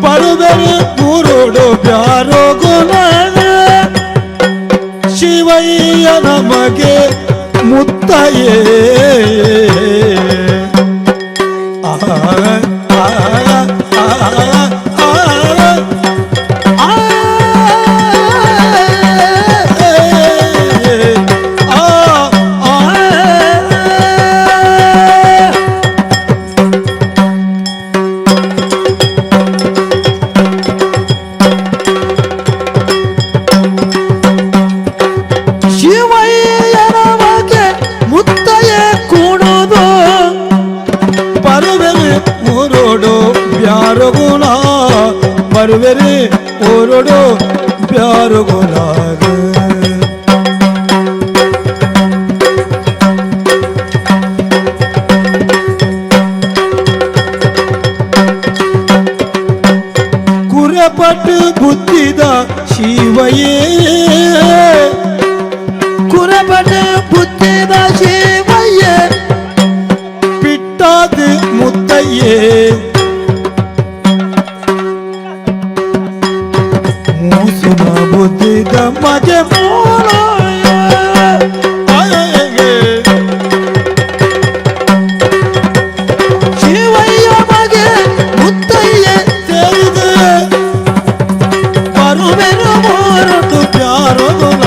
ಬರುವೆರು ಊರುಡು ಬ್ಯಾರೋಗುಲ ಶಿವಯ್ಯ ನಮಗೆ ಮುತ್ತಯೇ. ಆ ಆ ಆ ಆ ಆ ಆ ಆ. ಶಿವಯ್ಯನ ಮಗೆ ಮುತ್ತಯ್ಯ ಕೂಡುದು. ಬರುವೆರು ಊರೋಡು ಬ್ಯಾರುಗುಣ, ಬರುವೆರು ಊರೋಡು ಬ್ಯಾರುಗುಣಾಗ. ಕುರಪಟ್ಟು ಬುದ್ಧಿದ ಶಿವಯೇ. ಕುರಪಟ ಬುದ್ಧಿದ ಶಿವಯ್ಯ. ಬಿಟ್ಟಾದ ಮುತ್ತಯ್ಯೇ. ಮೂಸುನ ಬುದ್ಧಿದ ಮಗೆ ಮೂಲಾಯ. ಶಿವಯ್ಯ ಮಗೆ ಮುತ್ತಯ್ಯ. ಸೇರಿದೆ ಬರುವೆರು ಊರುಡು ಬ್ಯಾರುಗುಣ.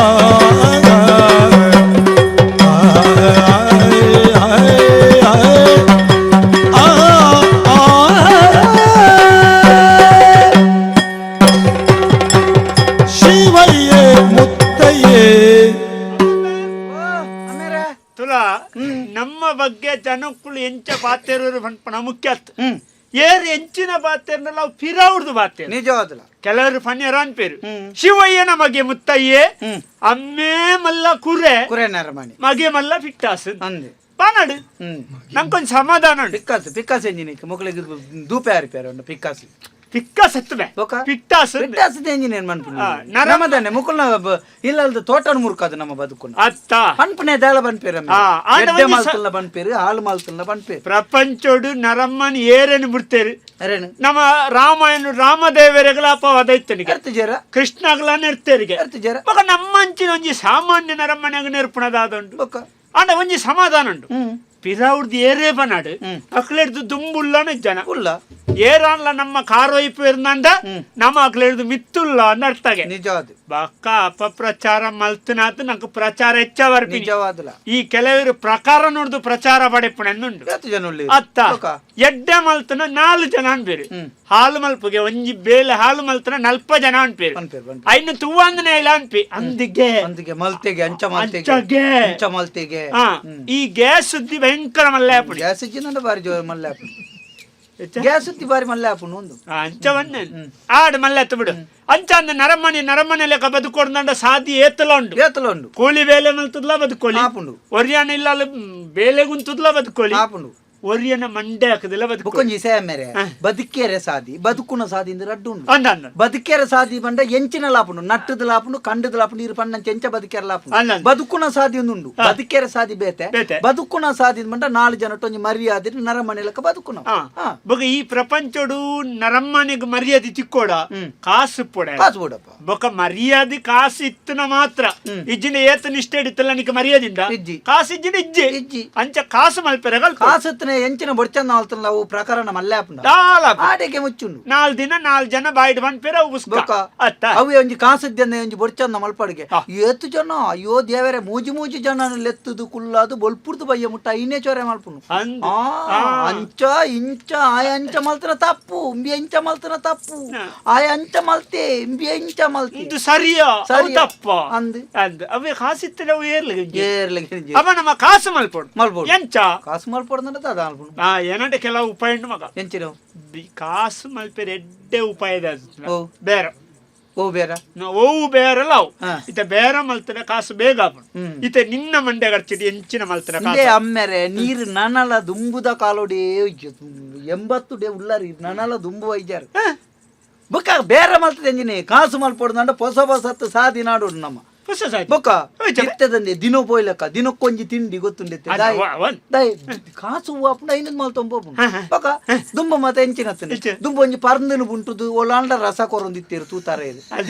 ಶಿವಯ್ಯೇ ಮುತ್ತಯ್ಯೇ. ತುಲಾ ನಮ್ಮ ಬಗ್ಗೆ ಜನಕ್ಕಳು ಎಂಚ ಪಾತೆರೂರು ಪನ್ಪಣ ಮುಖ್ಯತ್. ಏರ್ ಎಂಚಿನ ಪಾತೆರ್ನಲ್ಲ, ಅವು ಫಿರೌಡ್ದು ಪಾತೆರ್. ನಿಜವಾದಲ. ಕೆಲವರು ಫನ್ಯರ ಅನ್ಪೇರು, ಶಿವಯ್ಯ ನಮಗೆ ಮುತ್ತಯ್ಯೆ, ಅಮ್ಮೇ ಮಲ್ಲ ಕುರೆ, ಕುರೆ ನರಮಣಿ, ಮಗೆ ಮಲ್ಲ ಫಿಟ್ಟಾಸ್ ಅಂದೆ. ಪಾನಾಡು. ನಂಗೊಂದು ಸಮಾಧಾನ ಉಂಟು. ಪಿಕ್ಕಾಸು ಪಿಕ್ಕಾಸು ಎಂಜಿನಿಕ್ ಮೊಕ್ಕಳಿಗೆ ದೂಪೆ ಆರಿಪೇರ ಉಂಡು ಪಿಕ್ಕಾಸು. ಪಿಕ್ಕ ಸತ್ತುವೆ. ಬೊಕ? ಪಿಟ್ಟಾಸ್. ಪಿಕ್ಕಾಸು ಎಂಜಿನ್ ಮನ್ಪುನ? ನರಮದಾನೆ. ನರಮದಾನೆ ಮುಕುಲ್ನ ಇಲ್ಲಲ್ದ ತೋಟನ ಮುರ್ಕಾದು ನಮ್ಮ ಬದುಕುನ. ಅತ್ತ. ಪನ್ಪುನೆ ದಾಲ ಪನ್ಪೇರ. ಆಂಡ ಎಡ್ಡೆ ಒಂಜಿ ಮಾಲ್ತಲ್ಲ ಪನ್ಪೇರು, ಹಾಲು ಮಾಲ್ತಲ್ಲ ಪನ್ಪೇರು. ಪ್ರಪಂಚೋಡು ನರಮ್ಮನ್ ಏರೇನು ಬಿಡ್ತೇರು? ಅರೇನು? ನಮ್ಮ ರಾಮಾಯಣ ರಾಮದೇವರೆಗಳ ಅಪವಾದ ಇತ್ತನಿಗೆ. ಎರ್ತು ಜರ. ಕೃಷ್ಣಗಳ ನೆರ್ತೇರಿಗೆ. ಎರ್ತು ಜರ. ಬೊಕ ನಮ್ಮಂಚಿನ ಒಂಜಿ ಸಾಮಾನ್ಯ ನರಮ್ಮನೆಗ ನೆರ್ಪುಣದಾದುಂಡು. ಬೊಕ? ಆಂಡ ಒಂಜಿ ಸಮಾಧಾನ ಉಂಡು. ಪಿರಾವುಡ್ದು ಏರೇ ಪನಾಡು, ಅಕ್ಲೆಡ್ದು ದುಂಬುಲ್ಲನ ಜನ. ಉಲ್ಲ. ಏರಾನ್ಲ ನಮ್ಮ ಕಾರೋಯ್ಪು ಇರ್ನಂಡ ನಮ್ಮ ಅಕ್ಲೆಡ್ದು ಮಿತ್ತುಲ್ಲ ಅಂದ್ ಅರ್ಥಗೆ. ನಿಜವಾದ. ಬಕ್ಕ ಅಪಪ್ರಚಾರ ಮಲ್ತನಾತ್ ನಂಗೆ ಪ್ರಚಾರ ಹೆಚ್ಚ ಬರ್ಪಿನಿ. ನಿಜವಾದಲ. ಈ ಕೆಲವರು ಪ್ರಕಾರ ನೋಡ್ದು ಪ್ರಚಾರ ಪಡೆಪುಣೆಂದುಂಡು. ಎರ್ತು ಜನ ಉಳ್ಳಿ. ಅತ್ತ. ಬೊಕ? ಎಡ್ಡೆ ಮಲ್ತನ ನಾಲ್ ಜನ ಅನ್ಪೇರು. ಹಾಲು ಮಲ್ಪುಗೆ ಒಂಜಿ ಬೇಲೆ ಹಾಲು ಮಲ್ತನ ನಲ್ಪ ಜನ ಅನ್ಪೇರು. ಪನ್ಪೇರು ಪನ್ಪೇರು. ಐನು ತುವ್ವಂದನೆ ಇಲ್ಲ ಅನ್ಪಿ ಅಂದಿಗೆ. ಅಂದಿಗೆ ಮಲ್ತೆಗೆ ಅಂಚ ಮಲ್ತೆಗೆ. ಅಂಚಗೆ. ಅಂಚ ಮಲ್ತೆಗೆ. ಈ ಗ್ಯಾಸ್ ಸುದ್ದಿ ಭಯಂಕರ ಮಲ್ಲೆ ಆಪುಣಿ. ಗ್ಯಾಸ್ ಇಚ್ಚಿಂದ ಬಾರಿ ಜೋರು ಮಲ್ಲೆ ಆಪುಂಡು. ಗ್ಯಾಸ್ ಸುದ್ದಿ ಬಾರಿ ಮಲ್ಲೆ ಆಪುಂಡು ಒಂದು. ಅಂಚವನ್ನೇ ಆಡ್ ಮಲ್ಲೆ ಬಿಡು. ಅಂಚ ಅಂದ ನರಮನೆ ನರಮನೆ ಲೆಕ್ಕ ಬದುಕೊಡ್ದಂಡ ಸಾದಿ ಏತಲ ಉಂಡು. ಏತಲ ಉಂಡು. ಕೂಲಿ ಬೇಲೆ ಮಲ್ತದ್ಲ ಬದುಕೊಳ್ಳಿ. ಆಪುಂಡು. ಒರಿಯಾನ ಇಲ್ಲ ಬೇಲೆ ಗುಂತದ್ಲ ಬದುಕೊಳ್ಳಿ. ಆಪುಂಡು. ಒರಿಯನ ಮಂಡೆ ಹಾಕದಿಲ್ಲ ಬದುಕೊಳ್ಳಿ. ಬುಕ್ಕೊಂಜಿ ಇಸೆ ಮೇರೆ, ಬದುಕೇರೆ ಸಾದಿ ಬದುಕುನ ಸಾದಿ ಇಂದ ರಡ್ಡು ಉಂಡು. ಅಂದ ಅಂದ. ಬದುಕೇರೆ ಸಾದಿ ಪಂಡ ಎಂಚಿನ ಲಾಪುಂಡು, ನಟ್ಟದ ಲಾಪುಂಡು, ಕಂಡದ ಲಾಪುಂಡು, ಇರು ಪಂಡ ಎಂಚ ಬದುಕೇರೆ ಲಾಪುಂಡು. ಅಂದ ಅಂದ. ಬದುಕುನ ಸಾದಿ ಒಂದು ಉಂಡು, ಬದುಕೇರೆ ಸಾದಿ ಬೇತೆ. ಬೇತೆ. ಬದುಕುನ ಸಾದಿ ಪಂಡ ನಾಲ್ ಜನ ಒಂಜಿ ಮರ್ಯಾದೆ ನರಮನೆ ಲೆಕ್ಕ ಬದುಕುನ. ಬೊಕ ಈ ಪ್ರಪಂಚಡು ನರಮ್ಮನಿಗೆ ಮರ್ಯಾದೆ ತಿಕ್ಕೋಡ ಕಾಸು ಪೊಡೆ. ಕಾಸು ಬೋಡಪ್ಪ. ಬೊಕ ಮರ್ಯಾದೆ ಕಾಸು ಇತ್ತನ ಮಾತ್ರ. ಇಜ್ಜಿನ ಏತ ನಿಷ್ಠೆ ಇತ್ತಲ್ಲ ನಿಕ್ ಮರ್ಯಾದಿಂದ. ಇಜ್ಜಿ. ಕಾಸು ಇಜ್ಜಿನ ಇಜ್ಜಿ. ಇಜ್ಜಿ. ಅಂಚ ಕಾಸು ಮಲ್ಪೆರೆ ಕಾಸು ಇತ್ತನೆ ಎಂಚಿನ ಬೊಡ್ಚಂದ ಮಲ್ತನ ಅವು ಪ್ರಕರಣ ಮಲ್ಲೆ ಆಪುಂಡು. ದಾಲ. ಆಟಕ್ಕೆ ಮುಚ್ಚುಂಡು. ನಾಲ್ ದಿನ ನಾಲ್ ಜನ ಬಾಯಿಡ್ ಪನ್ಪೆರೆ ಅವು ಪುಸ್ಕ. ಬೊಕ? ಅತ್ತ. ಅವು ಒಂಜಿ ಕಾಸದ್ಯನ್ನ ಒಂಜಿ ಬೊಡ್ಚಂದ ಮಲ್ಪಡಿಗೆ ಏತು ಜನ, ಅಯ್ಯೋ ದೇವರೇ, ಮೂಜಿ ಮೂಜಿ ಜನ ಲೆತ್ತದು ಕುಲ್ಲಾದು ಬೊಲ್ಪುರ್ದು ಬಯ್ಯ ಮುಟ್ಟ ಐನೇ ಚೊರೆ ಮಲ್ಪುನು. ಅಂದ್. ಅಂಚ ಇಂಚ ಆಯ ಅಂಚ ಮಲ್ತನ ತಪ್ಪು, ಇಂಬಿ ಅಂಚ ಮಲ್ತನ ತಪ್ಪು, ಆಯ ಅಂಚ ಮಲ್ತೆ, ಇಂಬಿ ಅಂಚ ಮಲ್ತೆ. ಇದು ಸರಿಯಾ ಅವು? ಸರಿಯಾ? ತಪ್ಪ. ಅಂದ್. ಅಂದ್ ಅವೇ ಕಾಸಿತ್ತಲೆ ಅವು ಏರ್ಲಿ. ಏರ್ಲಿಗೆ. ಅವ ನಮ್ಮ ಕಾಸು ಮಲ್ಪೊಡು. ಮಲ್ಪೊಡು. ಎಂಚ? ಕಾಸು ಮಲ್ಪೊಡು ಅಂದ್ರೆ ಅದ ಮಲ್ಪುನು. ಏನಂటే ಕೆಲವು ಉಪಾಯ ಉಂಟು ಮಗ. ಎಂಚಿನ? ಕಾಸು ಮಲ್ಪೆರೆ ಎಡ್ಡೆ ಉಪಾಯ ಇದೆ ಅದು. ಓ. ಬೇರೆ. ಓ ಬೇರ. ಓವು ಬೇರೆಲ್ಲ ಅವು. ಇತ ಬೇರೆ ಮಲ್ತನ ಕಾಸು ಬೇಗ ಆಪುಂಡು. ಇತ ನಿನ್ನ ಮಂಡೆ ಖರ್ಚಿಟ್ಟು ಎಂಚಿನ ಮಲ್ತನ ಇಂದೇ ಕಾಸು. ಅಮ್ಮೆರೆ ನೀರು ನನಲ ದುಂಬುದ ಕಾಲೋಡಿ 80 ಡೇ ಉಳ್ಳಾರಿ ನನಲ ದುಂಬು ವೈದ್ಯರು ಬುಕ್ಕ ಬೇರೆ ಮಲ್ತದ ಎಂಜಿನಿ ಕಾಸು ಮಲ್ಪೊಡು ನಂಡ ಹೊಸ ಹೊಸತ್ತು ಸಾದಿ ನಾಡು ನಮ್ಮ. ಹೊಸ ಸಾಯ್ತು. ಬೊಕ್ಕ ಹೋಯ್ತದೆ. ಇತ್ತದಂದೆ ದಿನೋ ಪೋಯ್ಲಕ್ಕ ದಿನಕ್ಕೊಂಜಿ ತಿಂಡಿ ಗೊತ್ತುಂಡಿತ್ತೆ. ಅದ ದಾಯ್ ಕಾಸು ಆಪುಂಡು ಐನೂರು ಮಾಲ್ ತೊಂಬೋಪುಂಡು. ಬೊಕ್ಕ ದುಂಬ ಮಾತ ಎಂಚಿನ ಎಂಚ? ದುಂಬ ಒಂಜಿ ಪರ್ಂದನು ಬುಂಟುದು ಒಲಾಂಡ ರಸ ಕೊರೊಂದಿತ್ತೇರು ತೂತಾರೆ ಅದು.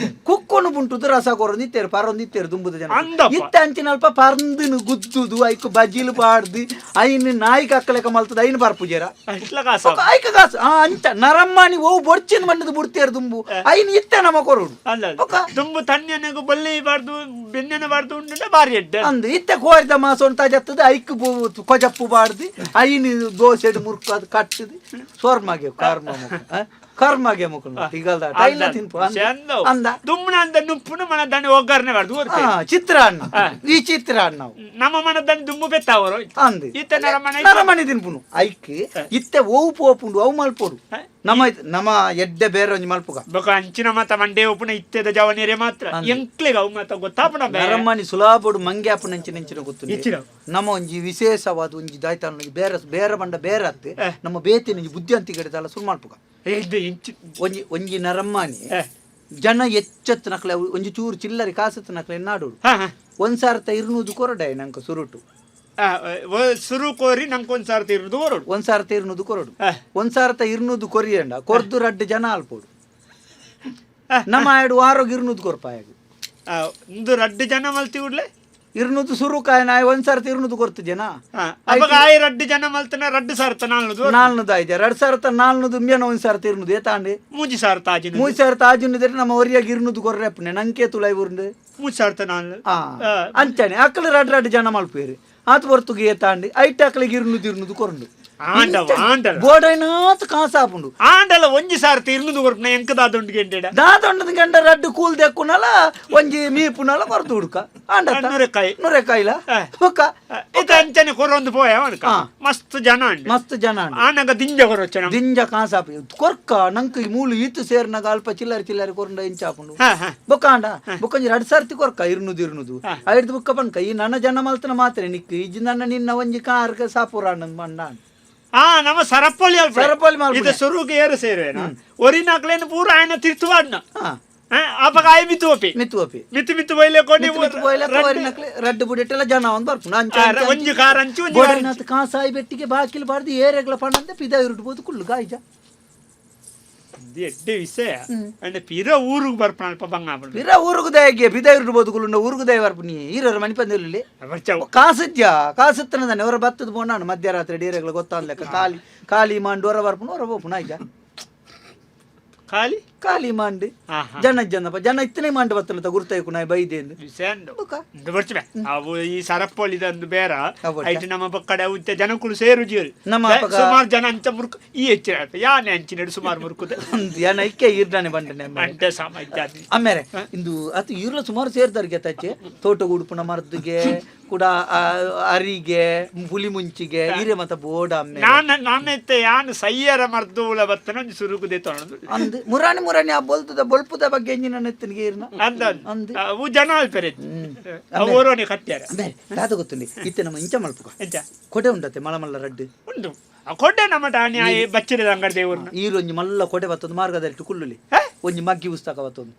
ಕುಕ್ಕೊನು ಬುಂಟುದು ರಸ ಕೊರೊಂದಿತ್ತೇರು ಪರೊಂದಿತ್ತೇರು ದುಂಬುದ ಜನ. ಅಂದಪ್ಪ. ಇತ್ತ ಅಂಚಿನ ಅಲ್ಪ ಪರ್ಂದನು ಗುದ್ದುದು ಐಕ್ ಬಜಿಲು ಪಾಡ್ದು ಐನ್ ನಾಯಿ ಕಕ್ಕಲೆಕ ಮಲ್ತದ ಐನ್ ಬರ್ಪುಜೇರ. ಅಟ್ಲ ಕಾಸ. ಬೊಕ್ಕ ಐಕ ಕಾಸು ಆ ಅಂಚ ನರಮ್ಮಾನಿ ಓ ಬೊಡ್ಚಿನ ಮಣ್ಣದು ಬುಡ್ತೇರು ದುಂಬು ಐನ್ ಇತ್ತ ನಮ ಕೊರೊಡು. ಅಲ್ಲ ಅಲ್ಲ. ಬೊಕ್ಕ ದುಂಬು ತಣ್ಣನೆಗು ಬಲ್ಲಿ ಬಾರ್ದು ಬೆನ್ನೆನ ಬಾರ್ದು ಉಂಡು ಬಾರಿ ಎಡ್ಡೆ. ಅಂದು ಇತ್ತ ಕೋರಿದ ಮಾಸೊಂತ ಜತ್ತದ ಐಕ್ ಕೊಜಪ್ಪು ಬಾಡ್ದು ಐನ್ ದೋಸೆಡ್ ಮುರ್ಕು ಅದು ಕಟ್ಟದು ಸೋರ್ಮಾಗೆ ಕರ್ಮ ಮುಖ ಕರ್ಮಾಗೆ ಮುಖ ತಿಗಲ್ದ ಟೈಲ ತಿನ್ಪು ಅಂದ. ಚಂದ. ಅಂದ. ದುಮ್ಮನ ಅಂದ ನುಪ್ಪುನು ಮನ ದಂಡ ಒಗ್ಗರಣೆ ಬಾರ್ದು ಆ, ಚಿತ್ರಾನ್ನ ಈ ಚಿತ್ರಾನ್ನ ನಮ್ಮ ಮನ ದಂಡ ದುಂಬು ಬೆತ್ತಾವರು. ಅಂದು ಈತ ನರಮನೆ ನರಮನೆ ತಿನ್ಪುನು ಐಕ್ ಇತ್ತೆ ಓವು ಪೋಪುಂಡು ಅವು ಮಲ್ಪೊಡು ನಮ ನಮ ಎಡ್ಡೆ ಬೇರೆ ಒಂಜಿ ಮಲ್ಪುಗ. ಬೊಕ ಅಂಚಿನ ಮಾತ ಮಂಡೆ ಉಪ್ಪುನ ಇತ್ತೆದ ಜವನೇರೆ ಮಾತ್ರ ಎಂಕ್ಲೆಗ್ ಅವು ಮಾತ ಗೊತ್ತಾಪುನ ಬೇ. ನರಮನಿ ಸುಲಾಬೋಡು ಮಂಗೆ ಆಪುನ ಅಂಚಿನ ಗೊತ್ತು. ಇಚ್ಚಿನ. ನಮ್ಮ ಒಂಜಿ ವಿಶೇಷವಾದ ಒಂಜಿ ದಾಯ್ತಾನ ಒಂಜಿ ಬೇರೆ ಬೇರೆ ಬಂಡ ಬೇರೆ ಅತ್ತೆ ನಮ್ಮ ಬೇತಿನ ಒಂಜಿ ಬುದ್ಧಿವಂತಿಕೆ ದಾಲ ಸುರು ಮಲ್ಪುಗ. ಇದು ಇಂಚಿ ಒಂಜಿ ಒಂಜಿ ನರಮ್ಮಾನಿ ಜನ ಎಚ್ಚತ್ತು ನಕ್ಲೆ ಅವು ಒಂಜಿ ಚೂರು ಚಿಲ್ಲರಿ ಕಾಸತ್ತು ನಕ್ಲೆ ನಾಡೋಡು. ಹಾ ಹಾ ಒಂದ್ ಸಾರ್ತ 200 ಕೊರಡಾಯ ನಂಕ ಸುರುಟು. ಆ, ಸುರು ಕೋರಿ ನಂಗೆ ಒಂದ್ ಸಾರ್ತಿ ಇರುದು ಹೊರಡು. ಒಂದ್ ಸಾರ್ತ 200 ಕೊರಡು. ಒಂದ್ ಸಾರ್ತ 200 ಕೊರಿಯಂಡ ಕೊರ್ದು ರಡ್ಡು ಜನ ಅಲ್ಪೋಡು. ನಮ್ಮ ಆಯಡು ಆರೋಗ್ಯ 200 ಕೊರ್ಪಾಯ. ಒಂದು ರಡ್ಡು ಜನ ಮಲ್ತಿ ಉಡ್ಲೆ 200 ಸುರುಕಾಯ ನಾಯ ಒಂದ್ ಸಾರ್ತ 200 ಕೊರ್ತು ಜನ. ಅವಾಗ ಆಯ್ ರಡ್ಡು ಜನ ಮಲ್ತನ ರಡ್ಡು ಸಾರ್ತ 400. 400 ಆಯ್ತು 2 ಸಾವಿರದ 400 ಉಂಬ್ಯನ ಒಂದ್ ಸಾರ್ತ 200 ಏತಾಂಡು ಮೂಜಿ ಸಾರ್ತ ಆಜಿನ. ಮೂರು ಸಾವಿರದ ಆಜಿನ ನಮ್ಮ ಒರಿಯಾಗಿ 200 ಕೊರ್ರೆಪ್ಪನೆ ನಂಕೆ ತುಳೈ ಊರ್ಂಡು. ಮೂಜಿ ಸಾರ್ತ 4. ಆ ಅಂಚನೆ ಅಕ್ಕಲು ರಡ್ ರಡ್ಡು ಜನ ಮಲ್ಪೇರು ಆತ ಹೊರ್ತುಗೆ ಏತಾಂಡು ಐಟ್ ಅಕ್ಕಲಿಗೆ 200 200 ಕೊರಂಡು. ಆಂಡವ ಆಂಡಲ ಬೋಡೈನಾತ್ ಕಾಸಾಪುಂಡು. ಆಂಡಲ ಒಂಜಿ ಸಾರ್ತಿ 200 ಕೊರ್ಪುನ ಎಂಕದಾದುಂಡು ಗೆಂಡೆಡ. ದಾದೊಂಡದ ಗಂಡ ರಡ್ಡು ಕೂಲ್ ದೆಕ್ಕುನಲ ಒಂಜಿ ಮೀಪುನಲ ಕೊರ್ದು ಹುಡುಕ ಆಂಡ ನೂರೆಕಾಯಿ. ನೂರೆಕಾಯಿಲ ಬೊಕ್ಕ ಇತ್ತ ಅಂಚನೆ ಕೊರೊಂದು ಪೋಯ ಅವನಕ ಮಸ್ತ್ ಜನ ಅಂಡ್. ಮಸ್ತ್ ಜನ ಅಂಡ್. ಆನಗ ದಿಂಜ ಕೊರೊಚ್ಚನ. ದಿಂಜ ಕಾಸಾಪು ಕೊರ್ಕ ನಂಕ್ ಈ ಮೂಲು ಈತು ಸೇರ್ನಾಗ ಅಲ್ಪ ಚಿಲ್ಲರಿ ಚಿಲ್ಲರಿ ಕೊರಂಡ ಇಂಚಾಪುಂಡು. ಹಾ ಹಾ ಬೊಕ್ಕ ಆಂಡ ಬೊಕ್ಕ ಒಂಜಿ ರಡ್ಡು ಸರ್ತಿ ಕೊರ್ಕ 200 200 ಐಡ್ದು ಬುಕ್ಕ ಪನ್ಕ ಈ ನನ್ನ ಜನ ಮಲ್ತನ ಮಾತ್ರ ನಿಕ್ಕು ಇಜ್ಜಿ ನನ್ನ ನಿನ್ನ ಒಂಜಿ ಕಾರ್ಗ ಸಾಪುರ ಮಂಡ. ಆ ನಮ್ಮ ಸರಪೊಳಿ ಅಲ್ಪ. ಸರಪೊಳಿ ಮಲ್ಪುನೆ. ಇದು ಸುರುಗೆ ಏರು ಸೇರುವೇನ ಒರಿನಾಕ್ಲೇನು ಪೂರ ಆಯನ ತಿರ್ತುವಾಡ್ನ. ಅಪಗ ಆಯ್ ಮಿತ್ತು ಒಪಿ. ಮಿತ್ತು ಒಪಿ. ಮಿತ್ತು ಮಿತ್ತು ಬೈಲೆ ಕೊಡಿ. ಮಿತ್ತು ಬೋಯ್ಲೆ ಒರಿನಾಕ್ಲೆ ರಡ್ಡು ಬುಡೆಟೆಲ್ಲ ಜನ ಒಂದು ಬರ್ಪುಂಡು ಅಂಚೆ ಅಂಚೆ. ಒಂಜಿ ಕಾರ್ ಅಂಚು ಒಂಜಿ ಕಾರ್ ಅಂಚು. ಬೋಡೈನಾತ್ ಕಾಸಾಯಿ ಬೆಟ್ಟಿಗೆ ಬಾಕಿಲ್ ಬಾರ್ದು ಏರೆಗ್ಲ ಪಣ್ಣಂದೆ ಪಿದ ಇರುಡ್ಬೋದು ಕುಳ್ಳು ಗಾಯ್ಜ. ಇದು ಎಡ್ಡೆ ವಿಷಯ ಅಂಡ ಪಿರ ಊರಿಗೆ ಬರ್ಪಣ ಅಲ್ಪ ಬಂಗ ಆಪುಂಡು. ಪಿರ ಊರುಗು ದಯಗೆ ಪಿದ ಇರುಡ್ಬೋದು ಕುಳ್ಳುಂಡ ಊರುಗು ದಯ ಬರ್ಪು ನೀ ಈರರ ಮಣಿಪಂದಿಲ್ಲಿ. ಬರ್ಚವು. ಕಾಸುಜ್ಜ ಕಾಸುತ್ತನದಾನೆ ಹೊರ ಬತ್ತದ ಪೋನಾನು ಮಧ್ಯರಾತ್ರಿ ಡೀರೆಗ್ಲ ಗೊತ್ತಾನ್ಲೆಕ್ಕ ಖಾಲಿ ಖಾಲಿ ಮಾಂಡು ಹೊರ ಬರ್ಪುನು ಹೊರ ಬೋಪುನ ಆಯ್ಜ. ಖಾಲಿ ಖಾಲಿ ಮಾಂಡು ಆಹಾ. ಜನ ಜನಪ್ಪ ಜನ ಇತ್ತನೇ ಮಾಂಡು ಬತ್ತನ ಗುರ್ತೈಕು ನಾಯಿ ಬೈದೇಂದು. ವಿಷಯ ಅಂಡು. ಬೊಕ್ಕ. ಇಂದು ಬರ್ಚುವೆ ಅವು ಈ ಸರಪೊಳಿದಂದು ಬೇರ ಅವು ಐಟ್ ನಮ್ಮ ಬಕ್ಕಡೆ ಅವು ಇತ್ತೆ ಜನಕುಲು ಸೇರು ಜೀರು. ನಮ್ಮ ಅಪ್ಪಗ- ಸುಮಾರು ಜನ ಅಂಚ ಮುರ್ಕು ಈ ಹೆಚ್ಚಿನ ಅಲ್ಪ ಯಾನೆ ಅಂಚಿನಡು ಸುಮಾರು ಮುರ್ಕುದೆ. ಒಂದು ಯಾನ ಇಕ್ಕೆ ಈರ್ಡಾನೆ ಬಂಡನೆ ಅಮ್ಮೆರೆ. ಅಂಟೆ ಸಾಮಾಜ್ಯ ಅಮ್ಮೆರೆ ಇಂದು ಅದು ಈರ್ಲ ಸುಮಾರು ಸೇರ್ದಾರಿಗೆ ತಚ್ಚೆ ತೋಟ ಉಡುಪುನ ಮರದಿಗೆ ಕೂಡ ಅರಿಗೆ ಹುಲಿ ಮುಂಚಿಗೆ ಈರೆ ಮತ ಬೋಡ ಅಮ್ಮೆ. ನಾನು ನಾನೆತ್ತೆ ಯಾನ್ ಸಯ್ಯರ ಮರ್ದೂಲ ಬತ್ತನ ಒಂಜಿ ಸುರುಕುದೆ ತೊಣದು. ಅಂದ್ ಮುರಾಣಿ ಮುರಾಣಿ ಆ ಬೊಲ್ತದ ಬೊಲ್ಪುದ ಬಗ್ಗೆ ಎಂಜಿನ ನೆತ್ತನಿಗೆ ಈರ್ನ ಅಂದ ಅಂದ್. ಅವು ಜನ ಅಲ್ಪೆರೆ ಅವು ಓರೋನಿ ಕಟ್ಟ್ಯಾರ. ಅಮ್ಮೆರೆ ದಾದ ಗೊತ್ತುಂಡಿ ಇತ್ತೆ ನಮ್ಮ ಇಂಚ ಮಲ್ಪುಗ. ಎಂಚ? ಕೊಡೆ ಉಂಡತ್ತೆ ಮಳ ಮಲ್ಲ ರಡ್ಡು. ಉಂಡು ಆ ಕೊಡ್ಡೆ ನಮ್ಮ ಟಾಣಿ ಆಯೆ ಬಚ್ಚಿರದ ಅಂಗಡಿ ದೇವ್ರನ್ನ. ಈರೊಂಜಿ ಮಲ್ಲ ಕೊಡೆ ಬತ್ತೊಂದು ಮಾರ್ಗದಲ್ಲಿಟ್ಟು ಕುಳ್ಳುಲಿ ಒಂಜಿ ಮಗ್ಗಿ ಪುಸ್ತಕ ಬತ್ತೊಂದು.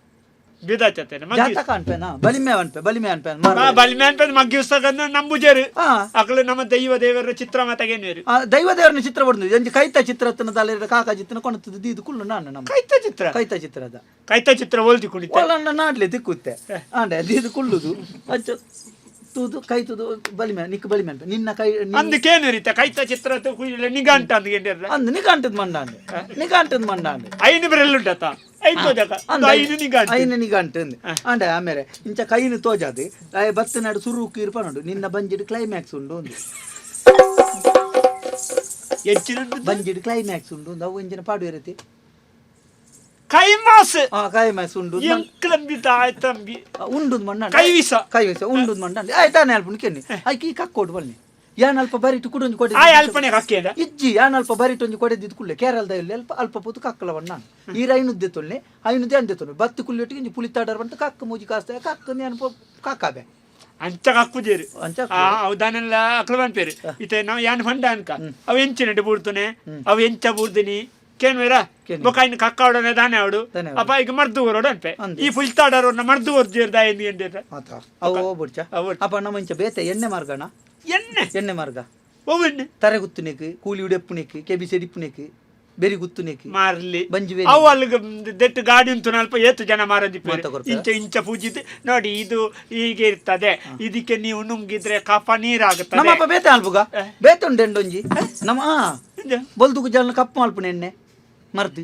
ಬಿದಾಚತೆ ಜಾತಕ ಅನ್ಪೇನಾ ಬಲಿಮೆ ಅನ್ಪೆ ಬಲಿಮೆ ಅನ್ಪೆ ಬಲಿಮೆ ಅನ್ಪೆ ಮಗ್ಗಿ ಪುಸ್ತಕ ನಂಬುಜೇರು. ಅಕ್ಲು ನಮ್ಮ ದೈವ ದೇವರ ಚಿತ್ರ ಮಾತಾಗೇನು. ದೈವ ದೇವರನ ಚಿತ್ರ ಬಡ್ದು ಒಂಜಿ ಕೈತ ಚಿತ್ರ ತಲೆ ಕಾಕ ಚಿತ್ರ ಕೊಣತದ ದೀದು ಕುಳ್ಳು ನಾನು ನಮ್ಮ ಕೈತ ಚಿತ್ರ ಕೈತ ಚಿತ್ರದ ಕೈತ ಚಿತ್ರ ಓಲ್ದಿ ಕುಣಿತ ಒಲನ್ನ ನಾಡ್ಲೆ ದಿಕ್ಕುತ್ತೆ ಆಂಡೆ ದೀದು ಕುಳ್ಳುದು ಅಚ್ಚ ತೂದು ಕೈ ತೂದು ಬಲಿಮೆ ನಿಕ್ ಬಲಿಮೆ ಅನ್ಪೆ ನಿನ್ನ ಕೈ ಅಂದಕೇನು ರೀತ ಕೈತ ಚಿತ್ರ ನಿಗಂಟ ಅಂದ್ಕೊಂಡಿರ್ಲ. ಅಂದ್ ನಿಗಂಟದ ಮಂಡಾಂಡೆ ನಿಗಂಟದ ಮಂಡಾಂಡೆ ಐನು ಬೆರಳುಂಟತ ಐದು ತೋಜಕ ಐನು ನಿಗಂಟ ಐನು ನಿಗಂಟು ಅಂದ್ ಆಂಡೆ ಆಮೇಲೆ ಇಂಚ ಕೈನು ತೋಜಾದು ಆಯ್ ಬತ್ತ ನಾಡು ಸುರು ಕೀರ್ಪನುಂಡು ನಿನ್ನ ಬಂಜಿಡ್ ಕ್ಲೈಮ್ಯಾಕ್ಸ್ ಉಂಡು ಒಂದು ಹೆಚ್ಚಿನ ಬಂಜಿಡ್ ಕ್ಲೈಮ್ಯಾಕ್ಸ್ ಉಂಡು ಒಂದು ಅವು ಇಂಚಿನ ಪಾಡು ಇರತಿ. ಕೈಮಾಸ್ ಆ ಕೈಮ್ಯಾಕ್ಸ್ ಉಂಡು ಎಂಕ್ಲಂಬಿ ತಾಯ್ತಂಬಿ ಉಂಡು ಮಣ್ಣ ಕೈವಿಸ ಕೈವಿಸ ಉಂಡು ಮಂಡಾಂಡೆ ಆಯ್ತಾನೆ ಅಲ್ಪ ಕೆನ್ನಿ ಆಯ್ಕೆ ಈ ಕಕ್ಕೋಡು ಬನ್ನಿ ಯಾನ್ ಅಲ್ಪ ಬರಿಟು ಕುಡೊಂಜಿ ಕೊಡೆ ಆಯ್ ಅಲ್ಪನೆ ಕಕ್ಕೇದ ಇಜ್ಜಿ ಯಾನ್ ಅಲ್ಪ ಬರಿಟು ಒಂಜಿ ಕೊಡೆ ದಿದ್ದು ಕುಳ್ಳೆ ಕೇರಳದ ಇಲ್ಲಿ ಅಲ್ಪ ಅಲ್ಪ ಪೂತು ಕಕ್ಕಲ ಬಣ್ಣ ಈರ ಐನುದ್ದೆ ತೊಲ್ನೆ ಐನುದ್ದೆ ಅಂದೆ ತೊಲ್ನೆ ಬತ್ತಿ ಕುಳ್ಳಿಟ್ಟಿಗೆ ಇಂಜಿ ಪುಳಿತಾಡರ್ ಬಂತು ಕಕ್ಕ ಮೂಜಿ ಕಾಸ್ತ ಕಕ್ಕ ನಾನು ಕಾಕಾಬೆ ಅಂಚ ಕಕ್ಕುಜೇರು ಅಂಚ ಆ ಅವು ದಾನೆಲ್ಲ ಅಕ್ಲ ಪನ್ಪೇರು ಇತ್ತೆ ನಾವು ಯಾನ್ ಫಂಡ ಅನ್ಕ ಅವು ಎಂಚಿನಂಟು ಬೂಡ್ತುನೆ ಅವು ಎಂಚ ಬೂಡ್ದಿನಿ ಕೇನ್ವೇರ ಕೇನ್ವೆ. ಬೊಕ ಇನ್ನು ಕಕ್ಕಾವಡನೆ ದಾನೆ ಅವಡು ದಾನೆ ಅವಡು. ಅಪ್ಪ ಈಗ ಮರ್ದು ಊರೋಡು ಅನ್ಪೆ. ಅಂದೆ. ಈ ಪುಲ್ತಾಡೋರ್ನ ಮರ್ದು ಊರ್ಜಿರ್ದ ಎಂದಿರ. ಆತ ಅವು ಬುಡ್ಚ. ಅವು ಬುಡ್ಚ. ಅಪ್ಪ ನಮ್ಮ ಇಂಚ ಬೇತೆ ಎಣ್ಣೆ ಮಾರ್ಗಣ. ಎಣ್ಣೆ. ಎಣ್ಣೆ ಮಾರ್ಗ. ಒವ್ವೆಣ್ಣೆ? ತರೆ ಗುತ್ತುನೆಕ್, ಕೂಲಿ ಉಡೆಪ್ಪುನೆಕ್, ಕೆಬಿ ಸೆಡಿಪ್ಪುನೆಕ್, ಬೆರಿ ಗುತ್ತುನೆಕ್. ಮಾರ್ಲಿ. ಬಂಜಿ ಬೇಲಿ. ಅವು ಅಲ್ಲಿಗೆ ದೆಟ್ಟು ಗಾಡಿ ಉಂಟು ನಲ್ಪ ಏತು ಜನ ಮಾರಂದಿಪ್ಪೇರು. ಮಾತ ಕೊರ್ಪೆರ? ಇಂಚ ಇಂಚ ಪೂಜಿದ್ ನೋಡಿ, ಇದು ಹೀಗೆ ಇರ್ತದೆ, ಇದಕ್ಕೆ ನೀವು ನುಂಗಿದ್ರೆ ಕಫ ನೀರಾಗುತ್ತದೆ. ನಮ್ಮಪ್ಪ ಬೇತೆ ಆಲ್ಪುಗ ಬೇತೆ ಉಂಟು ಎಂಡೊಂಜಿ ನಮ್ಮ ಆ ಇಂಜ. ಬೊಲ್ದು ಗುಜ್ಜಲ್ನ ಕಪ್ಪು ಮಲ್ಪುನೆ ಎಣ್ಣೆ ಮರ್ದು.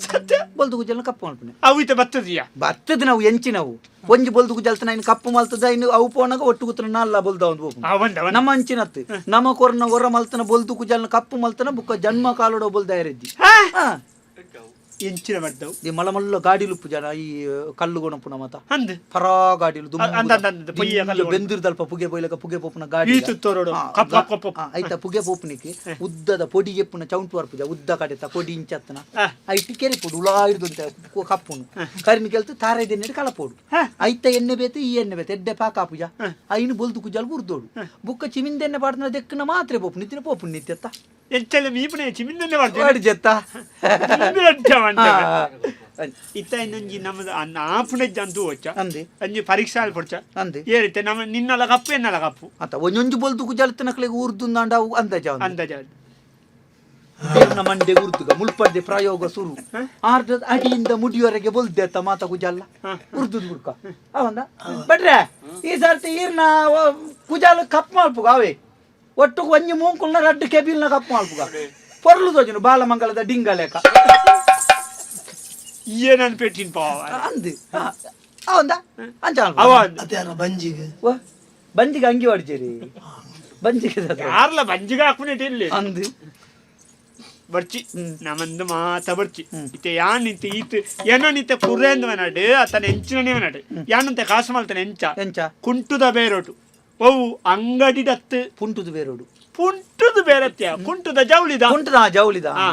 ಸತ್ಯ. ಬೊಲ್ದು ಗುಜ್ಜಲ್ನ ಕಪ್ಪು ಮಲ್ಪುನೆ. ಅವು ಇತ್ತೆ ಬತ್ತದಿಯಾ? ಬತ್ತದ ನಾವು ಎಂಚಿನವು ಒಂಜಿ ಬೊಲ್ದು ಗುಜ್ಜಲ್ತನ ಇನ್ನು ಕಪ್ಪು ಮಲ್ತದ, ಇನ್ನು ಅವು ಪೋನಾಗ ಒಟ್ಟು ಗುತ್ತನ ನಾಲ್ಲ ಬೊಲ್ದ ಒಂದು ಹೋಪುಂಡು. ಅವಂದ ಅವನ. ನಮ್ಮ ಅಂಚಿನತ್ತು ನಮ್ಮ ಕೊರ್ನ ಹೊರ ಮಲ್ತನ ಬೊಲ್ದು ಕುಜಲ್ನ ಕಪ್ಪು ಮಲ್ತನ ಬುಕ್ಕ ಜನ್ಮ ಕಾಲೋಡ ಬೊಲ್ದ ಎರೆದ್ದಿ. ಹಾ. ಎಂಚಿನ ಮದ್ದವು? ಈ ಮಲಮಲ್ಲ ಗಾಡಿಲುಪ್ಪು ಜನ ಈ ಕಲ್ಲು ಗೊಣಪುನ ಮತ. ಅಂದ್. ಪರಾ ಗಾಡಿಲು. ಅಂದ್ ಅಂದ್ ಅಂದ್ ಪೊಯ್ಯ ಕಲ್ಲು. ಬೆಂದಿರ್ದಲ್ಪ ಪುಗೆ ಪೊಯ್ಲಕ ಪುಗೆ ಪೋಪುನ ಗಾಡಿ. ಈ ತುತ್ತೋರೋಡು. Cup cup cup. ಐತ ಪುಗೆ ಪೋಪುನಿಕ್ ಉದ್ದದ ಪೊಡಿ ಎಪ್ಪುನ ಚೌಂಟು ವರ್ಪುಜ ಉದ್ದ ಕಡೆತ ಪೊಡಿ ಇಂಚತ್ತನ. ಐಟ್ ಕೆರೆ ಪೊಡು ಉಲಾ ಹಿಡ್ದುಂತೆ ಕಪ್ಪುನು ಕರಿನ ಕೆಲ್ತು ತಾರೆ ದೆನ್ನೆಡ್ ಕಲಪೋಡು. ಐತ ಎಣ್ಣೆ ಬೇತೆ, ಈ ಎಣ್ಣೆ ಬೇತೆ, ಎಡ್ಡೆ ಪಾಕ ಆಪುಜ. ಐನು ಬೊಲ್ದು ಕುಜಲ್ ಬುರ್ದೋಡು ಬುಕ್ಕ ಚಿಮಿಂದ ಎಣ್ಣೆ ಪಾಡ್ದನ ದೆಕ್ಕನ ಮಾತ್ರೆ ಪೋಪು ನಿತ್ತಿನ ಪೋಪು ನಿತ್ಯತ್ತ. ಎಂಚಲ ಮೀಪುನೆ ಚಿಮಿಂದನೆ ಮಾಡ್ತೇನೆ. ವಾಡಿ ಜೆತ್ತ. ಇತ್ತ ಇನ್ನೊಂಜಿ ನಮ್ಮದು ಅನ್ನ ಆಪುಣೆಜ್ಜ ಅಂದು ಹೋಚ. ಅಂದೆ. ಅಂಜಿ ಪರೀಕ್ಷೆ ಪೊಡ್ಚ. ಅಂದೆ. ಏರಿತ್ತೆ ನಮ್ಮ ನಿನ್ನಲ ಕಪ್ಪು ಎನ್ನಲ ಕಪ್ಪು. ಅತ್ತ ಒಂಜೊಂಜಿ ಬೊಲ್ದು ಕುಜಲ್ತನಕ್ಲೆಗ್ ಊರ್ದುಂದಾಂಡ ಅವು ಅಂದಾಜ. ಅಂದಾಜ. ದೇವ್ನ ಮಂಡೆ ಉರ್ದುಗ ಮುಲ್ಪಡ್ದೆ ಪ್ರಯೋಗ ಸುರು ಆರ್ದ ಅಡಿಯಿಂದ ಮುಡಿಯವರೆಗೆ ಬೊಲ್ದೆ ಅತ್ತ ಮಾತ ಕುಜಲ್ಲ ಉರ್ದುದ್ ಬುಡ್ಕ ಅವಂದ ಬಟ್ರೆ ಈ ಸರ್ತಿ ಈರ್ನ ಕುಜಾಲ ಕಪ್ ಮಲ್ಪುಗ ಅವೇ ಒಟ್ಟು ಒಂಜಿ ಮೂಂಕುಲ್ನ ರಡ್ಡು ಕೆಬಿಲ್ನ ಕಪ್ ಮಲ್ಪುಗ ಪೊರ್ಲು ತೋಜುನು ಬಾಲಮಂಗಲದ ಡಿಂಗಲೇಕ. ಏನನ್ ಪೆಟ್ಟಿನ ಪಾವ. ಅಂದ್ ಅವಂದ ಅಂಚ. ಅವ. ಅತ್ಯಾರ ಬಂಜಿಗೆ. ಬಂಜಿಗೆ ಅಂಗಿ ಹೊಡ್ಜೇರಿ ಬಂಜಿಗೆ ದಾದ? ಯಾರ್ಲ ಬಂಜಿಗೆ ಹಾಕುನೇಟ್ ಇಲ್ಲಿ. ಅಂದ್. ಬರ್ಚಿ ನಮ್ಮಂದು ಮಾತ ಬರ್ಚಿ ಇತ್ತೆ ಯಾನ್ ನಿಂತೆ ಈತ್ ಏನೋ ನಿಂತೆ ಕುರ್ರೇಂದ್ವನಡು ಅತನ ಎಂಚಿನನೇವನಡು ಯಾನಂತೆ ಕಾಸು ಮಲ್ತನೆ ಎಂಚ. ಎಂಚ? ಕುಂಟುದ ಬೇರೋಟು ಒವು ಅಂಗಡಿಡತ್ತು. ಪುಂಟುದು ಬೇರೋಡು. ಪುಂಟುದು ಬೇರತ್ಯ ಕುಂಟುದ ಜೌಳಿದ. ಕುಂಟುದ ಜೌಳಿದ. ಆ,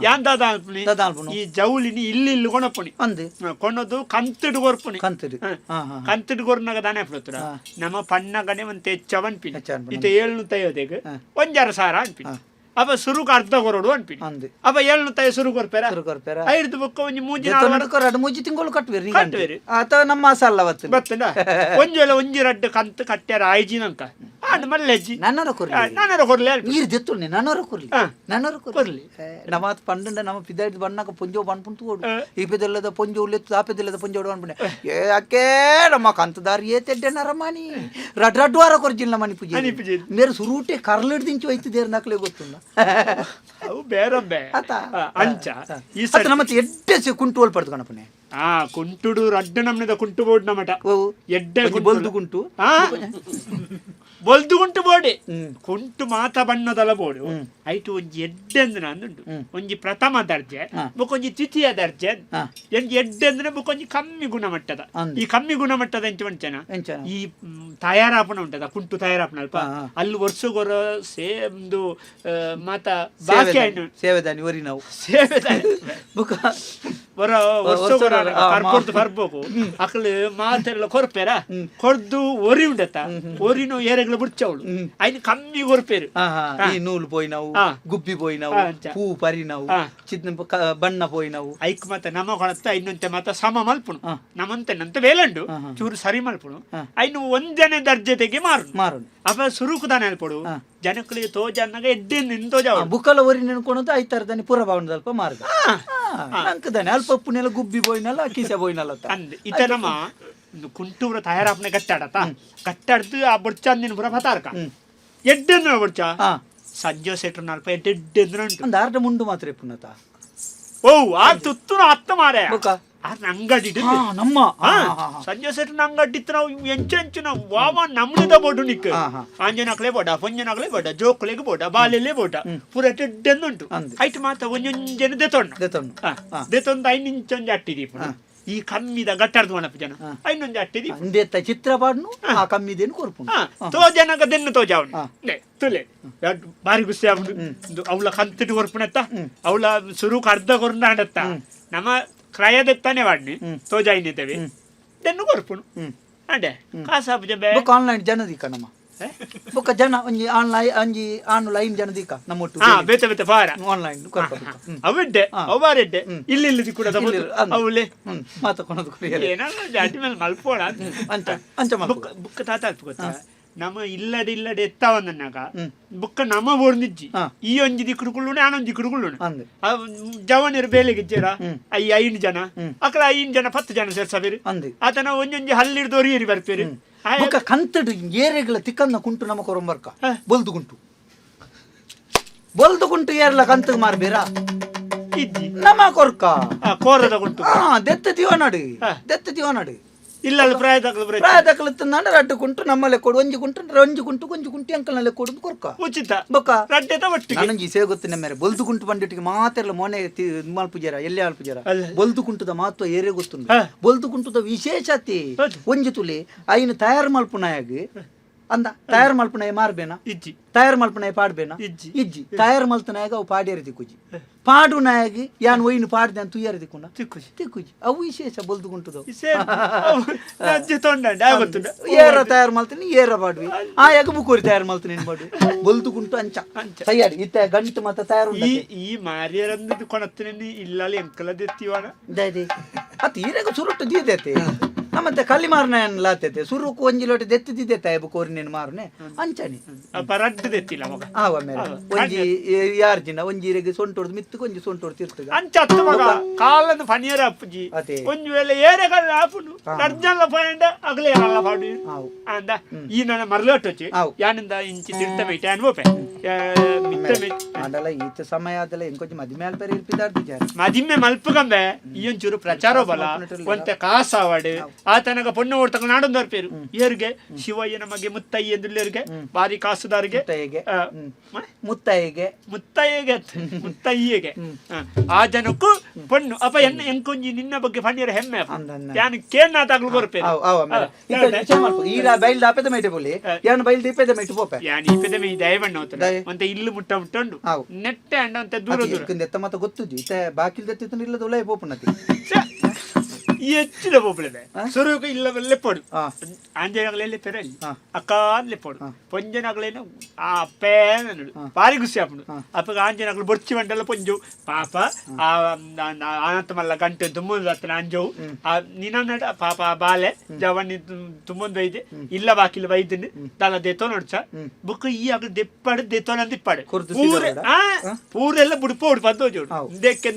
ಯಾನ್ ದಾದ ಅನ್ಪುನಿ? ದಾದ ಅನ್ಪುನು? ಈ ಜೌಳಿನಿ ಇಲ್ಲಿ ಇಲ್ಲಿ ಕೊಣಪುನಿ. ಅಂದ್. ಕೊಣದು ಕಂತಿಡು ಕೊರ್ಪುನಿ. ಕಂತಿಡು. ಹಾ, ಹಾ. ಕಂತಿಡು ಕೊರ್ನಾಗ ದಾನೆ ಅನ್ಪುತ್ರ ನಮ್ಮ ಪಣ್ಣಗನೆ ಒಂತೆ ಹೆಚ್ಚ ಅನ್ಪಿನಿ. ಹೆಚ್ಚ ಅನ್ಪುನಿ. ಇತ್ತೆ 750ಗ್ 1.5 ಸಾವಿರ ಅನ್ಪಿನಿ. ಅಪ್ಪ ಸುರುಕು ಅರ್ಧ ಕೊರಡು ಅನ್ಪಿನಿ. ಅಂದ್. ಅಪ್ಪ 750 ಸುರು ಕೊರ್ಪೆರ. ಸುರು ಕೊರ್ಪೆರ. ಐದು ಬುಕ್ಕ ಒಂಜಿ ಮೂಜಿ ನಾಲ್ ವಾರ ಎರಡು ಮೂಜಿ ತಿಂಗಳು ಕಟ್ಟುವೇರಿ. ಕಟ್ಟುವೆರು. ಆತ ನಮ್ಮ ಅಸಲ್ಲ ಅವತ್ತು. ಬತ್ತಂಡ ಒಂಜಿ ವೇಳೆ ಒಂಜಿ ರಡ್ಡು ಕಂತು ಕಟ್ಟ್ಯಾರ ಆಯ್ಜಿನಂಕ ಆಂಡ ಮಲ್ಲೆಜ್ಜಿ. ನನ್ನರ ಕೊರ್ಲಿ. ನಾನರ ಕೊರ್ಲೆ ಅಲ್ಪ. ನೀರು ದೆತ್ತುಲ್ನೆ ನನ್ನರ ಕೊರ್ಲಿ. ನನ್ನರ ಕೊರ್ಲಿ. ಕೊರ್ಲಿ. ನಮಾತ್ ಪಂಡಂಡ ನಮ್ಮ ಪಿದಾಯ್ದು ಬಣ್ಣಕ ಪೊಂಜೋ ಬಣ್ಪುಂತು ಓಡು ಈ ಪೆದೆಲ್ಲದ ಪೊಂಜೋ ಉಲ್ಲೆತ್ತು ಆ ಪೆದೆಲ್ಲದ ಪೊಂಜೋ ಅನ್ಪುಂಡೆ ಏ ಅಕ್ಕೆ ನಮ್ಮ ಕಂತದಾರಿ ಏ ತೆಡ್ಡೆ ನರಮಾನಿ ರಡ್ ರಡ್ಡು ವಾರ ಕೊರ್ಜಿಲ್ಲ ಮನಿ ಪೂಜೆ. ಮನಿ ಪೂಜೆ. ಮೇರೆ ಸುರೂಟೆ ಕರ್ಲಿಡ್ದಿಂಚು ಐತಿದೇರ್ ನಕ್ಲೆ ಗೊತ್ತುಂಡ. ಅವು ಬೇರೊಬ್ಬೆ. ಆತ. ಅಂಚ ಈ ಅತ್ತ ಸರಿ ನಮ್ಮ ಎಡ್ಡೆ ಕುಂಟು ಒಲ್ ಪಡ್ದು ಕಣಪನೆ. ಆ ಕುಂಟುಡು ರಡ್ಡು ನಮ್ನಿದ ಕುಂಟು ಬೋರ್ಡ್ ನಮಟ. ಓ. ಎಡ್ಡೆ ಒಂಜಿ ಕುಂಟು. ಬೊಲ್ದು ಕುಂಟು. ಆ ಬೊಲ್ದು ಕುಂಟು ಬೋಡಿ ಕುಂಟು ಮಾತ ಬಣ್ಣದಲ ಬೋಡು ಐಟು ಒಂಜಿ ಎಡ್ಡೆ ಅಂದ್ರೆ ಅಂದುಂಟು ಒಂಜಿ ಪ್ರಥಮ ದರ್ಜೆ ಬೊಕ ಒಂಜಿ ದ್ವಿತೀಯ ದರ್ಜೆ. ಒಂಜಿ ಎಡ್ಡೆ ಅಂದ್ರೆ ಬೊಕ ಒಂಜಿ ಕಮ್ಮಿ ಗುಣಮಟ್ಟದ. ಅಂದ್. ಈ ಕಮ್ಮಿ ಗುಣಮಟ್ಟದ ಎಂಚ ಮಂಚನ ಎಂಚನ? ಈ ತಯಾರಾಪಣ ಉಂಟದ ಕುಂಟು ತಯಾರಾಪಣ ಅಲ್ಪ. ಹಾ, ಹಾ. ಅಲ್ಲಿ ವರ್ಷಗೊರ ಸೇಮ್ದು ಮಾತ ಬಾಕಿ ಆಯ್ನು. ಸೇವೆದಾನಿ ಒರಿ ನಾವು ಸೇವೆ ಬುಕ ಬರ ವರ್ಷಗೊರ ವರ್ಷಗೊರ, ಕರ್ಕೊಡ್ದು ಬರ್ಬೇಕು ಅಕ್ಲು ಮಾತೆಲ್ಲ ಕೊರ್ಪೇರ ಕೊರ್ದು ಒರಿ ಉಂಡತ್ತ ಒರಿನು ಏರೆಗ್ಲ ಬುಡ್ಚವಳು ಐನ್ ಕಮ್ಮಿ ಕೊರ್ಪೇರು. ಹಾ, ಹಾ. ಈ ನೂಲು ಪೋಯಿನವು, ಗುಬ್ಬಿ ಪೋಯಿನವು, ಅಂಚ. ಪೂ ಪರಿನವು, ಚಿತ್ನ ಬಣ್ಣ ಪೋಯಿನವು. ಐಕ್ ಮಾತ ನಮ್ಮ ಕೊಣತ್ತ ಇನ್ನೊಂತೆ ಮಾತ ಸಮ ಮಲ್ಪುಣು ನಮ್ಮಂತೆ ನಂತ ವೇಲಂಡು ಚೂರು ಸರಿ ಮಲ್ಪುಣು ಐನು ಒಂದನೇ ದರ್ಜೆತೆಗೆ ಮಾರು. ಮಾರುನು. ಅಪ ಸುರುಕು ದಾನೆ ಅಲ್ಪಡು ಜನಕ್ಕಳಿಗೆ ತೋಜನ್ನಾಗ ಎಡ್ಡೆ ನಿನ್ ತೋಜಾವಳು. ಬುಕ್ಕಲ ಒರಿ ನೆನ್ಕೊಳೋದು ಐತಾರದಾನಿ ಪೂರ ಬಾವಣದ ಅಲ್ಪ ಮಾರ್ಗ ಅಂಕದಾನೆ ಅಲ್ಪ ಉಪ್ಪುನೆಲ್ಲ ಗುಬ್ಬಿ ಪೋಯಿನಲ್ಲ ಕಿಸೆ ಪೋಯಿನಲ್ಲ ಅಂತ. ಅಂದ್ ಇತ್ತ ನಮ್ಮ ಒಂದು ಕುಂಟೂರ ತಯಾರಾಪನೆ ಕಟ್ಟಾಡತ ಕಟ್ಟಾಡ್ದು ಆ ಬೊಡ್ಚ ಅಂದಿನ ಪುರ ಪತಾರ್ಕ ಎಡ್ಡೆ ಅಂದ್ರೆ ಬೊಡ್ಚ ಸಂಜೆ ಸೆಟ್ರು ನಾಲ್ಪ ಎಡ್ಡೆ ಎಡ್ಡೆ ಅಂದ್ರೆ ಉಂಟು. ಒಂದು ಅರ್ಧ ಮುಂಡು ಮಾತ್ರ ಇಪ್ಪುನತ. ಓ ಆ ತುತ್ತುನ ಅತ್ತ ಮಾರೆ. ಬೊಕ? ಆ ಅಂಗಡಿ. ನಮ್ಮ ಸಂಜೆ ಸೆಟ್ರು ಅಂಗಡಿ ಇತ್ತು ನಾವು ಎಂಚ ಎಂಚು ನಾವು ವಾವ ನಮ್ಮನಿದ ಬೋಡು ನಿಕ್. ಹಾ, ಹಾ. ಆಂಜನಕ್ಲೆ ಬೋಡ ಪೊಂಜನಕ್ಲೆ ಬೋಡ ಜೋಕುಲೆಗ್ ಬೋಡ ಬಾಲೆಲೆ ಬೋಡ ಪೂರ ಎಡ್ಡೆ ಉಂಟು. ಅಂದ್. ಐಟ್ ಮಾತ ಒಂಜೊಂಜೆನ ದೆತೊಂಡ. ದೆತೊಂಡು. ದೆತೊಂದು ಐನ್ ಇಂಚೊಂಜಿ ಅಟ್ಟಿದೀಪು ಈ ಕಮ್ಮಿದ ಗಟ್ಟಾರ್ದು ಮನಪು ಜನ ಐನೊಂಜಿ ಅಟ್ಟಿದೀಪು. ಅಂದೆತ್ತ ಚಿತ್ರ ಪಾಡ್ನು ಆ ಕಮ್ಮಿದೇನು ಕೊರ್ಪುನು. ತೋ ಜನಗ ದೆನ್ನು ತೋಜಾವನು ನೆ ತುಲೆ ಯಾಡ್ ಬಾರಿ ಗುಸ್ಸಿ ಆಪುಂಡು ಇಂದು ಅವ್ಲ ಕಂತಿಟ್ಟು ಕೊರ್ಪುನತ್ತ ಅವ್ಲ ಸುರುಕು ಅರ್ಧ ಕೊರ್ನಾಡತ್ತ ನಮ್ಮ ಕ್ರಯದೆತ್ತಾನೆ ವಾಡ್ನಿ ತೋಜಾಯಿನಿದ್ದೇವೆ ದೆನ್ನು ಕೊರ್ಪುನು ಅಡೆ ಕಾಸಾಪು ಜಬೆ. ಬೊಕ ಆನ್ಲೈನ್ ಜನದಿಕ ನಮ್ಮ ಬೊಕ್ಕ ಜನ ಒಂಜಿ ಆನ್ಲೈನ್ ಒಂಜಿ ಆನ್ ಲೈನ್ ಜನ ದೀಕ ನಮ್ಮ ಒಟ್ಟು ಹಾ, ಬೇತೆ ಬೇತೆ ಫಾರ ಆನ್ಲೈನ್ ಕೊರ್ಪ. ಅವೆಡ್ಡೆ ಅವಾರೆಡ್ಡೆ ಇಲ್ಲಿ ಇಲ್ಲಿ ಕೂಡ ಅವಳೆ ಮಾತಕೊಳೋದು ಕುರಿಯಲ್ಲ. ಏನಾದ್ರು ಜಾತಿ ಮೇಲೆ ಮಲ್ಪೋಣ. ಅಂಚ ಅಂಚ ಮಲ್ಪು. ಬುಕ್ ಬುಕ್ ತಾತ ಅಲ್ಪ ಗೊತ್ತಾ, ನಮ್ಮ ಇಲ್ಲಡೆ ಇಲ್ಲಡೆ ಎತ್ತಾವನ್ನಾಗ ಬುಕ್ಕ ನಮ್ಮ ಬೋರ್ನಿಜ್ಜಿ ಈ ಒಂಜಿ ದಿಕ್ಕುಡು ಕುಳ್ಳುಣೆ ಆನೊಂಜಿ ದಿಕ್ಕುಡು ಕುಳ್ಳುಣೆ. ಅಂದ್. ಜವನರು ಬೇಲೆಗೆ ಇಜ್ಜೆರ 5 ಜನ ಅಕಲ 5 ಜನ 10 ಜನ ಸೇರ್ಸಬೇರು. ಅಂದ್. ಆತನ ಒಂಜೊಂಜಿ ಹಲ್ಲಿಡ್ದು ಒರಿಯರಿ ಬರ್ಪೇರು. ಬೊಕ್ಕ ಕಂತಡು ಏರೆಗಳ ತಿಕ್ಕನ್ನ ಕುಂಟು ನಮ್ಮ ಕೊರಂಬರ್ಕ ಬೊಲ್ದು ಕುಂಟು ಬೊಲ್ದು ಕುಂಟು ಏರ್ಲ ಕಂತಗ್ ಮಾರ್ಬೇರಾ ಇಜ್ಜಿ ನಮ್ಮ ಕೊರ್ಕ ಕೋರದ ಕುಂಟು ದೆತ್ತ ದಿವನಾಡು ದೆತ್ತ ದಿವನಾಡು ಇಲ್ಲ ಪ್ರಾಯದಾಗಲು ಪ್ರಾಯದಾಗಲು ತಿನ್ನಾಡ ರಡ್ಡು ಕುಂಟು ನಮ್ಮ ಲೆಕ್ಕೋಡು ಒಂಜಿ ಕುಂಟು ಒಂಜಿ ಕುಂಟು ಒಂಜಿ ಕುಂಟು ಅಂಕಲ್ನ ಲೆಕ್ಕೋಡು ಕೊರ್ಕ ಉಚಿತ ಬೊಕ್ಕ ರಡ್ಡೆತ ಒಟ್ಟಿಗೆ ನಾನೊಂಜಿ ಇಸೆ ಗೊತ್ತು ನಮ್ಮೇರೆ ಬೊಲ್ದು ಕುಂಟು ಬಂದಿಟ್ಟಿಗೆ ಮಾತೆಲ್ಲ ಮೋನೆ ಮಲ್ಪುಜಾರ ಎಲ್ಲೇ ಅಲ್ಪುಜಾರ ಬೊಲ್ದು ಕುಂಟುದ ಮಹತ್ವ ಏರೇ ಗೊತ್ತುಂಡು. ಬೊಲ್ದು ಕುಂಟುದ ವಿಶೇಷತೆ ಒಂಜಿ ತುಲಿ ಐನು ತಯಾರು ಮಲ್ಪುನಾಯಾಗ ಅಂದ ತಯಾರು ಮಲ್ಪುನಾಯ ಮಾರ್ಬೇನ ಇಜ್ಜಿ ತಯಾರು ಮಲ್ಪುನಾಯ ಪಾಡ್ಬೇನ ಇಜ್ಜಿ ಇಜ್ಜಿ ತಯಾರು ಮಲ್ತನಾಯಾಗ ಅವು ಪಾಡ್ಯರ ದಿಕ್ಕುಜಿ ಪಾಡು ನಾಯಗಿ ಯಾನ್ ಒಯ್ನು ಪಾಡ್ದೆ ಅಂತ ತುಯ್ಯರ ದಿಕ್ಕುಂಡ ತಿಕ್ಕುಜಿ ತಿಕ್ಕುಜಿ ಅವು ವಿಶೇಷ ಬೊಲ್ದು ಕುಂಟುದವು. ಏರ ತಯಾರು ಮಲ್ತೀನಿ ಏರ ಪಾಡ್ವಿ ಆಯಾಗ ಬುಕೋರಿ ತಯಾರು ಮಲ್ತೀನಿ ಪಾಡ್ವಿ ಬೊಲ್ದು ಕುಂಟು ಅಂಚ ತಯಾರಿ ಇತ್ತ ಗಂಟು ಮಾತ ತಯಾರು. ಈ ಈ ಮಾರಿಯರಂದು ಕೊಣತ್ತಿನ ಇಲ್ಲಲ್ಲಿ ಎಂಕಲದೆತ್ತಿವಾನ ಅತ್ ಈರೆಗ ಸುರುಟ್ಟು ದೀದೆತೆ ನಮ್ಮತ್ತೆ ಕಲ್ಲಿ ಮಾರನ ಲಾತೈತೆ ಸುರುಕು ಒಂಜಿ ಲೋಟೆ ದೆತ್ತಿದ್ದೆ ಬುಕೋರಿ ನೀನು ಮಾರನೆ ಅಂಚನಿ ರಡ್ಡು ದೆತ್ತಿಲ್ಲ ಮಗ ಆವ ಮೇರೆ ಒಂಜಿ ಯಾರ್ ಜಿನ ಒಂಜಿ ಇರೆಗೆ ಸೊಂಟೊಡ್ದು ಮಿತ್ತುకు ಒಂಜಿ ಸೊಂಟೊಡ್ದು ತಿರ್ತದ ಅಂಚ ಅತ್ತ ಮಗ ಕಾಲನ್ನು ಫನಿಯರ ಅಪ್ಪುಜಿ ಒಂಜಿ ವೇಳೆ ಏರೆಗಲ್ಲ ಆಪುನು ರಡ್ಜಲ್ಲ ಪಯಂಡ ಅಗಲೇ ಅಲ್ಲ ಪಾಡು ಅಂದ ಈ ನನ್ನ ಮರಲೋಟೊಚ್ಚಿ ಯಾನಿಂದ ಇಂಚಿ ತಿರ್ತ ಮೈಟೆ ಅನ್ಬೋಪೆ ಮಿತ್ತ ಆಂಡಲ ಈತ ಸಮಯ ಆದಲ ಇಂಕೊಂಚ ಮದಿಮೆ ಅಲ್ಪರೆ ಇರ್ಪಿದಾರ್ದಿಜಾರ ಮದಿಮೆ ಮಲ್ಪುಗಂಬೆ ಈ ಒಂಚೂರು ಪ್ರಚಾರ ಬಲ ಒಂತೆ ಕಾಸಾವಡು ಆತನಗ ಪೊಣ್ಣು ಓಡ್ತಕ ನಾಡೊಂದು ಪೇರು ಏರಿಗೆ ಶಿವಯ್ಯನ ಮಗೆ ಮುತ್ತಯ್ಯ ಎಂದುಲ್ಲೇರಿಗೆ ಬಾರಿ ಕಾಸುದಾರಿಗೆ ಮುತ್ತಯ್ಯಗೆ ಮುತ್ತಯ್ಯಗೆ ಮುತ್ತಯ್ಯಗೆ ಆ ಜನಕ್ಕೂ ಪೊಣ್ಣು ಅಪ್ಪ ಎನ್ನ ಎಂಕೊಂಜಿ ನಿನ್ನ ಬಗ್ಗೆ ಫಣಿಯರ ಹೆಮ್ಮೆ ಯಾನು ಕೇಳ್ನಾತಾಗ್ಲು ಬರ್ಪೇರು. ಈರ ಬೈಲ್ದ ಆಪೆದ ಮೇಟೆ ಬೋಲಿ ಯಾನು ಬೈಲ್ದ ಇಪ್ಪೆದ ಮೇಟೆ ಪೋಪೆ ಯಾನು ಇಪ್ಪೆದ ಮೇ ದಯವಣ್ಣ ಹೋತನ ಒಂತೆ ಇಲ್ಲು ಮುಟ್ಟ ಮುಟ್ಟುಂಡು ನೆಟ್ಟೆ ಅಂಡ ಒಂತೆ ದೂರ ದೂರ ಎತ್ತ ಮಾತ ಗೊತ್ತುಜಿ ಇತ್ತೆ ಬಾಕಿಲ್ ದೆತ್ತಿತ್ತು ಇಲ್ಲದ ಉಲೈ ಪೋಪುನತಿ ಈ ಹೆಚ್ಚಿನ ಪೋಪುಲದೆ ಸುರುಕು ಇಲ್ಲ ಲೆಪ್ಪೋಡು ಆಂಜನಗಲೆಲ್ಲ ಪೆರಲ್ಲಿ ಅಕ್ಕ ಲೆಪ್ಪೋಡು ಪೊಂಜನಗಲೇನು ಆ ಅಪ್ಪೇ ನನ್ನಡು ಭಾರಿ ಖುಷಿ ಆಪುಂಡು. ಅಪ್ಪಗ ಆಂಜನಗಳು ಬೊರ್ಚಿ ಬಂಡಲ್ಲ ಪೊಂಜು ಪಾಪ ಆ ಅನಂತ ಮಲ್ಲ ಗಂಟೆ ತುಂಬೊಂದು ಅತ್ತನ ಅಂಜವು ಆ ನಿನ್ನ ಪಾಪ ಆ ಬಾಲೆ ಜವಣ್ಣಿ ತುಂಬೊಂದು ಬೈದೆ ಇಲ್ಲ ಬಾಕಿಲ್ಲ ಬೈದಿನಿ ತಲ ದೆತ್ತೋ ನೋಡ್ಚ ಬುಕ್ ಈ ಅಗ ದೆಪ್ಪಾಡು ದೆತ್ತೋನ ದಿಪ್ಪಾಡು ಪೂರೆ ಪೂರೆಲ್ಲ ಬುಡುಪ ಉಡುಪ ಅಂತ ಹೋಜೋಡು ಇಂದಕ್ಕೆ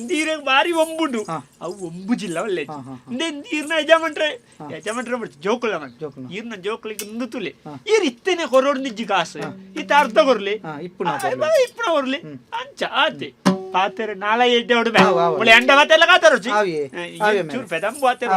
ಬಾರಿ ಒಂಬುಂಡು ಅವು ಒಂಬುಜಿಲ್ಲ ಒಳ್ಳೆ ನೀರ್ನ ಯಜಮಾನ್ರೆ ಯಜಮಾನ್ರೆ ಬಿಡ್ತು ಜೋಕುಲ ಈರ್ನ ಜೋಕುಲಿಗೆ ಒಂದು ತುಲೆ ಈರ್ ಇತ್ತೇನೆ ಕೊರೋಡ್ ನಿಜ್ಜಿ ಕಾಸು ಇತ್ತ ಅರ್ಧ ಕೊರ್ಲಿ ಇಪ್ಪಣ ಕೊರ್ಲಿ ಅಂಚ ಆತೆ ಪಾತೆರೆ ನಾಳೆ ಎಡ್ಡೆ ಹೊಡ್ಬೆ ಒಳ್ಳೆ ಅಂಡ ಮಾತೆಲ್ಲ ಕಾತಾರ ಚೂರು ಪೆದಂಬು ಆತೆ.